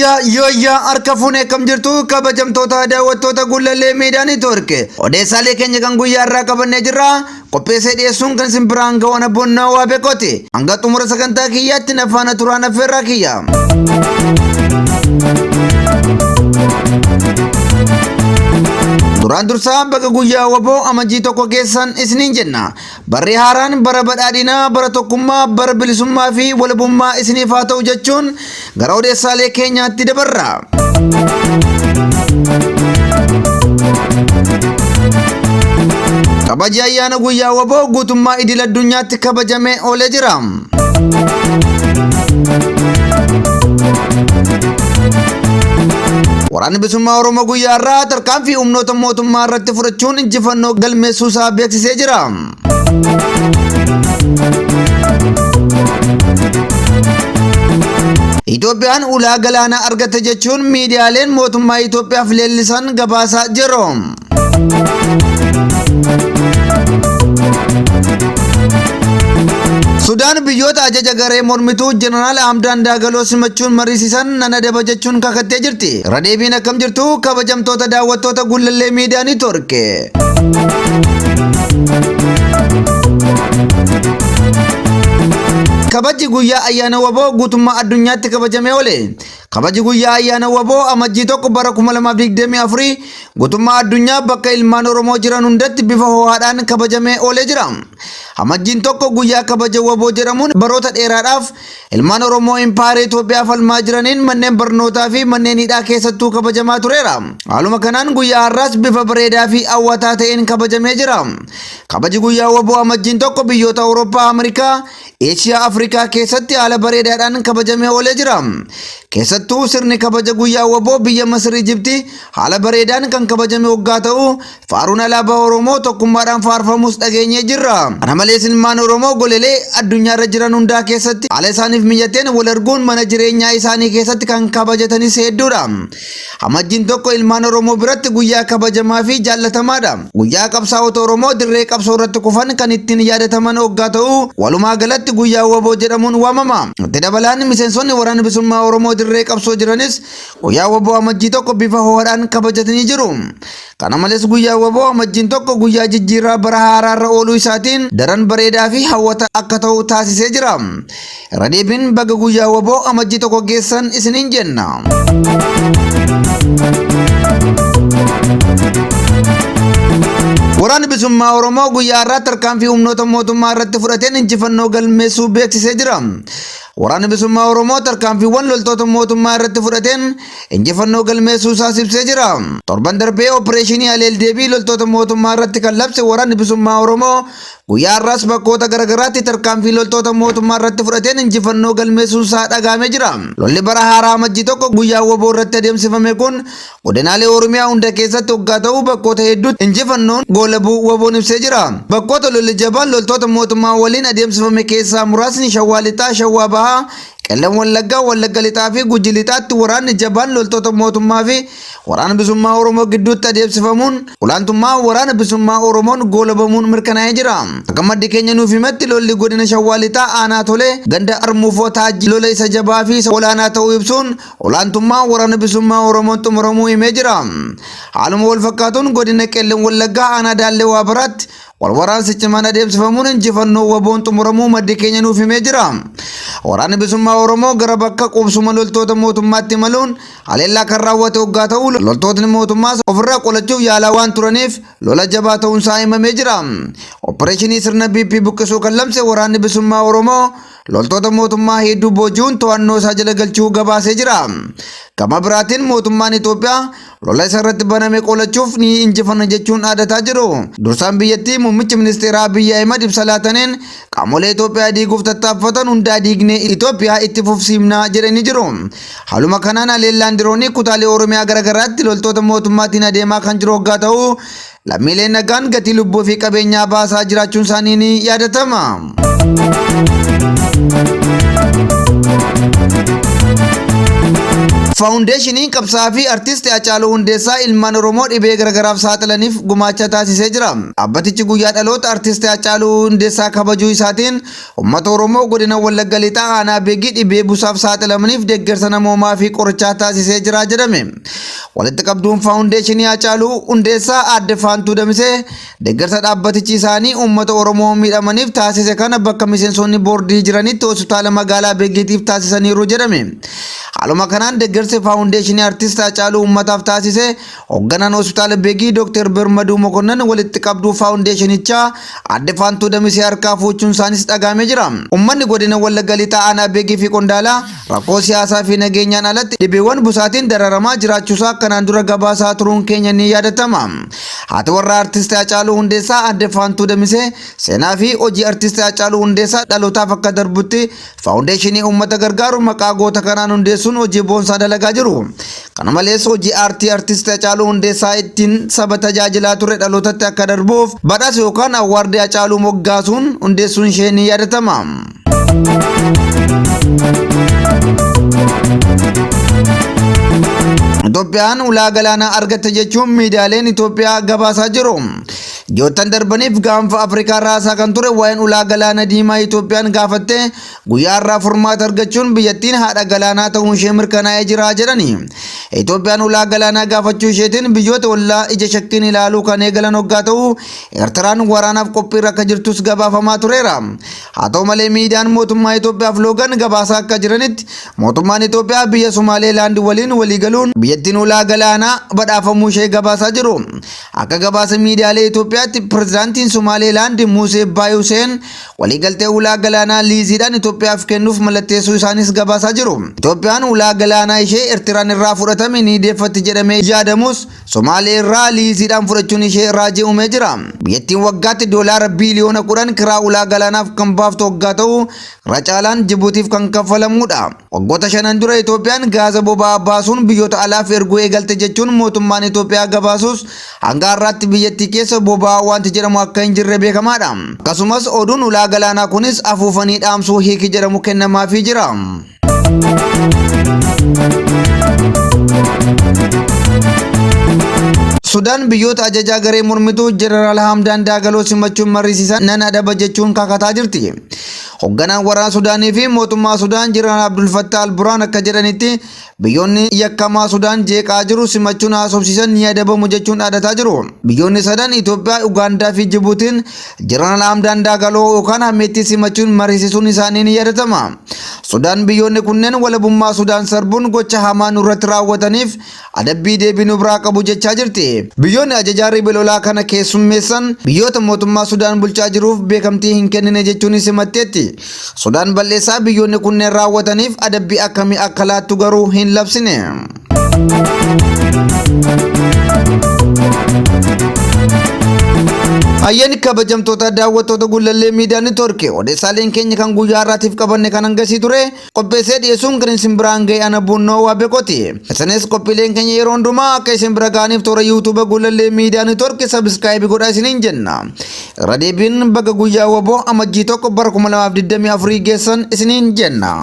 Yooyyaa yooyyaa harka fuune akkam jirtu kabajamtoota daawwattoota Gullallee Miidiyaa Neetwoork. Odeessaalee keenya kan guyyaa irraa qabannee jirra. Qopheessee dhiyeessuun kan isin biraan ga'u ana Boonnaa Waabekooti. Hanga xumura sagantaa kiyyaatti na faana turaan affeerraa kiyya. Duraan dursaa baga guyyaa waboo amajjii tokko keessan isiniin jenna. Barri haaraan bara badhaadhinaa, bara tokkummaa, bara bilisummaa fi walabummaa isiniif haa ta'u jechuun gara odeessaalee keenyaatti dabarra. Kabaji ayyaana guyyaa waboo guutummaa idil addunyaatti kabajamee oolee jira. Waraanni Bilisummaa Oromoo guyyaa har'aa tarkaanfii humnoota mootummaa irratti fudhachuun injifannoo galmeessuu isaa beeksisee jira. Itoophiyaan ulaa galaanaa argatte jechuun miidiyaaleen mootummaa Itoophiyaaf leellisan gabaasaa jiru. Sudaan biyyoota ajaja garee mormituu Jeneraal Hamdaan Daagaloo simachuun mariisisan nan adaba jechuun kakattee jirti. Irra deebiin akkam jirtu kabajamtoota daawwattoota Gullallee Miidiyaa Neetwoork. Kabaji guyyaa ayyaana waboo guutummaa addunyaatti kabajamee oole. Kabaji guyyaa ayyaana waboo amajjii 1 bara 2024 guutummaa addunyaa bakka ilmaan Oromoo jiran hundatti bifa ho'aadhaan kabajamee oolee jira. Amajjiin 1 guyyaa kabaja waboo jedhamuun baroota dheeraadhaaf ilmaan Oromoo impaayera Itoophiyaa falmaa jiraniin manneen barnootaa fi manneen hidhaa keessattuu kabajamaa tureera. Haaluma kanaan guyyaa har'aas bifa bareedaa fi hawwataa ta'een kabajamee jira. Kabaji guyyaa waboo amajjiin 1 biyyoota Awurooppaa, Ameerikaa, Eeshiyaa Afrikaa keessatti haala bareedaadhaan kabajamee oolee jira. Keessattuu sirni kabaja guyyaa waboo biyya Masir Ijipti haala bareedaan kan kabajame hoggaa ta'u faaruun alaabaa Oromoo tokkummaadhaan faarfamus dhageenyee jirra. Kana malees ilmaan Oromoo golelee addunyaarra jiran hundaa keessatti haala isaaniif mijateen wal arguun mana jireenyaa isaanii keessatti kan kabajatanis hedduudha. Amajjiin 1 ilmaan Oromoo biratti guyyaa kabajamaa fi jaallatamaadha. Guyyaa qabsaa'ota Oromoo dirree qabsoo irratti kufan kan ittiin yaadataman oggaa ta'u, walumaa galatti guyyaa waboo jedhamuun waamama. Itti dabalaan miseensonni Waraana Bilisummaa Oromoo dirree qabsoo jiranis guyyaa waboo Amajjii 1 bifa ho'aadhaan kabajatanii jiru. Kana malees guyyaa waboo Amajjiin 1 guyyaa jijjiirraa bara haaraarra ooluu isaatiin daran bareedaa fi hawwata akka ta'u taasisee jira. Irra deebiin baga guyyaa waboo Amajjii 1 geessan isiniin jenna. Waraanni Bilisummaa Oromoo guyyaa har'aa tarkaanfii humnoota mootummaa irratti fudhateen injifannoo galmeessuu beeksisee jira. Waraanni Bilisummaa Oromoo tarkaanfiiwwan loltoota mootummaa irratti fudhateen injifannoo galmeessuu isaas ibsee jira. Torban darbee opereeshinii Aleel Deebii loltoota mootummaa irratti kan labse Waraanni Bilisummaa Oromoo Guyyaa har'aas bakkoota garagaraatti tarkaanfii loltoota mootummaa irratti fudhateen injifannoo galmeessuun isaa dhagahamee jira. Lolli bara haaraa Amajjii 1 guyyaa wbo irratti adeemsifame kun godinaalee Oromiyaa hunda keessatti hoggaa ta'u bakkoota hedduutti injifannoon goolabuu WBOn ibsee jira. Bakkoota lolli jabaan loltoota mootummaa waliin adeemsifame keessaa muraasni Shawaa Lixaa, Shawaa Bahaa, Qellem Wallaggaa, Wallagga Lixaa fi Guji Lixaatti waraanni jabaan loltoota mootummaa fi Waraana Bilisummaa Oromoo gidduutti adeemsifamuun olaantummaa Waraana Bilisummaa Oromoon goolabamuun mirkanaa'ee jira. Akka maddi keenya nuuf himetti lolli godina Shawaa Lixaa aanaa Tolee ganda Armuufoo Taajjii lola isa jabaa fi isa olaanaa ta'uu ibsuun olaantummaa Waraana Bilisummaa Oromoon xumuramuu himee jira. Haaluma walfakkaatuun godina Qellem Wallaggaa aanaa Daallee Waabaraatti Walwaraansi cimaan adeemsifamuun injifannoo WBOn xumuramuu maddi keenya nuuf himee jira. Waraanni Bilisummaa Oromoo gara bakka qubsuma loltoota mootummaatti imaluun haleellaa kan raawwate oggaa ta'u loltootni mootummaas ofirraa qolachuuf yaalaa waan turaniif lola jabaa ta'uunsaa himamee jira. Oppireeshinii sirna BP buqqisuu kan labse Waraanni Bilisummaa Oromoo loltoota mootummaa hedduu booji'uun to'annoo isaa jala galchuu gabaasee jira. Gama biraatiin mootummaan Itoophiyaa lola isa irratti baname qolachuuf ni injifanna jechuun dhaadataa jiru. Dursaan biyyattii muummichi ministeeraa Abiy Ahimad ibsa laataniin qaamolee Itoophiyaa diiguuf tattaaffatan hundaa diignee Itoophiyaa itti fufsiifna jedhanii jiru. Haaluma kanaan haleellaan diroonii kutaalee Oromiyaa garagaraatti loltoota mootummaatiin adeemaa kan jiru hoggaa ta'u Lammiileen nagaan gatii lubbuu fi qabeenyaa baasaa jiraachuun isaanii ni yaadatama. Faawundeeshiniin qabsaa'aa fi artisti Hacaaluu Hundeessaa ilmaan Oromoo dhibee garagaraaf saaxilaniif gumaacha taasisee jira. Dhaabbatichi guyyaa dhaloota artisti Hacaaluu Hundeessaa kabajuu isaatiin uummata Oromoo godina Wallagga Lixaa aanaa Beegii dhibee busaaf saaxilamaniif deeggarsa namoomaa fi qorichaa taasisee jira jedhame. Walitti qabduun Faawundeeshinii Hacaaluu Hundeessaa Aadde Faantuu Damisee Deeggarsa dhaabbatichi isaanii uummata Oromoo miidhamaniif taasise kana bakka miseensonni boordii jiranitti hospitaala magaalaa Beeggiitiif taasisaniiru jedhame. Haaluma kanaan deeggarsi faawundeeshinii Artist Haacaaluu uummataaf taasise hoogganaan hospitaala Beegii Dr. Birmaduu Mokonnan walitti qabduu faawundeeshinichaa Aadde Faantuu Damisee harkaa fuuchuun isaanis dhagahamee jira. Uummanni godina Wallagga Lixaa aanaa Beegii fi Qondaalaa rakkoo siyaasaa fi nageenyaan alatti dhibeewwan busaatiin dararamaa jiraachuusaa kanaan dura gabaasaa turuun keenya ni yaadatama. Haati warraa Artist Haacaaluu Hundeessaa Aadde Faantuu Damisee seenaa fi hojii Artist Haacaaluu Hundeessaa dhalootaaf akka darbutti faawundeeshinii uummata gargaaru maqaa goota kanaan hundeessuun hojii boonsaa dalagaa jiru. Kana malees hojii aartii Artist Haacaaluu Hundeessaa ittiin saba tajaajilaa ture dhalootatti akka darbuuf badhaasa yookaan awwaardii Haacaaluu moggaasuun hundeessuun ishee ni yaadatama. Itoophiyaan ulaa galaanaa argatte jechuun miidiyaaleen Itoophiyaa gabaasaa jiru. Ji'oottan darbaniif gaanfa Afrikaa raasaa kan ture waa'een ulaa galaana diimaa Itoophiyaan gaafatte guyyaa har'aa furmaata argachuun biyyattiin haadha galaanaa ta'uun ishee mirkanaa'ee jira jedhani. Itoophiyaan ulaa galaanaa gaafachuu isheetiin biyyoota ollaa ija shakkiin ilaaluu kan eegalan hoggaa ta'u Eertiraan waraanaaf qophiirra akka jirtus gabaafamaa tureera. Haa ta'u malee miidiyaan mootummaa Itoophiyaaf loogan gabaasaa akka jiranitti mootummaan Itoophiyaa biyya Somaaleelaand waliin waliigaluun biyyattiin ulaa galaanaa badhaafamuu ishee gabaasaa jiru. Akka gabaasa miidiyaalee Itoophiyaatti pirezidaantiin Somaaleelaand Muusee Baay Huseen waliigaltee ulaa galaanaa liiziidhaan Itoophiyaaf kennuuf mallatteessuu isaanis gabaasaa jiru. Itoophiyaan ulaa galaanaa ishee Eertiraan irraa fudhatame ni deeffatti jedhamee yaadamus Somaalee irraa liiziidhaan fudhachuun ishee raajii uumee jira. Biyyattiin waggaatti doolaara biiliyoona 10 kiraa ulaa galaanaaf kan baaftu hoggaa ta'u, irra caalaan Jibuutiif kan kaffalamuudha. Waggoota shanan dura Itoophiyaan gaaza boba'aa baasuun biyyoota alaaf erguu eegalte jechuun mootummaan Itoophiyaa gabaasus hanga har'aatti biyyattii keessa boba'aa wanti jedhamu akka hin jirre beekamaadha. Akkasumas oduun ulaa galaanaa kunis afuufanii dhaamsuu hiiki jedhamu kennamaafii jira. Sudaan biyyoota ajajaa garee mormituu Jeneraal Hamdaan Daagaloo simachuun mariisisan nan adaba jechuun kakataa jirti. Hogganaan waraana Sudaanii fi mootummaa Sudaan Jeneraal Abdul Fattah Al-Burhaan akka jedhanitti biyyoonni yakkamaa Sudaan jeeqaa jiru simachuun haasofsiisan ni adabamu jechuun dhaadataa jiru. Biyyoonni sadan Itoophiyaa, Ugaandaa fi Jibuutiin Jeneraal Hamdaan Daagaloo yookaan Hameettii simachuun mariisisuun isaanii ni yaadatama. Sudaan biyyoonni kunneen walabummaa Sudaan sarbuun gocha hamaa nurratti raawwataniif adabbii deebii nu biraa qabu jechaa jirti. Biyyoonni ajajaa ribe lolaa kana keessummeessan biyyoota mootummaa Sudaan bulchaa jiruuf beekamtii hin kennine jechuunis himatteetti. Sudaan balleessaa biyyoonni kunneen raawwataniif adabbii akkamii akka laattu garuu hin labsine. Hayyeen kabajamtoota daawwattoota Gullallee Miidiyaa Neetwoorkii odeessaaleen keenya kan guyyaa har'aatiif qabanne kan hangasii ture qopheessee dhiyeessuun kan isin biraan ga'e ana Bunnoo Waabekooti. Isinis qophiileen keenya yeroo hundumaa akka isin bira ga'aniif toora yuutuuba Gullallee Miidiyaa Neetwoorkii sabiskiraayibii godhaa isiniin jenna. Irra deebiin baga guyyaa waboo amajjii 1 bara 2024 geessan isiniin jenna.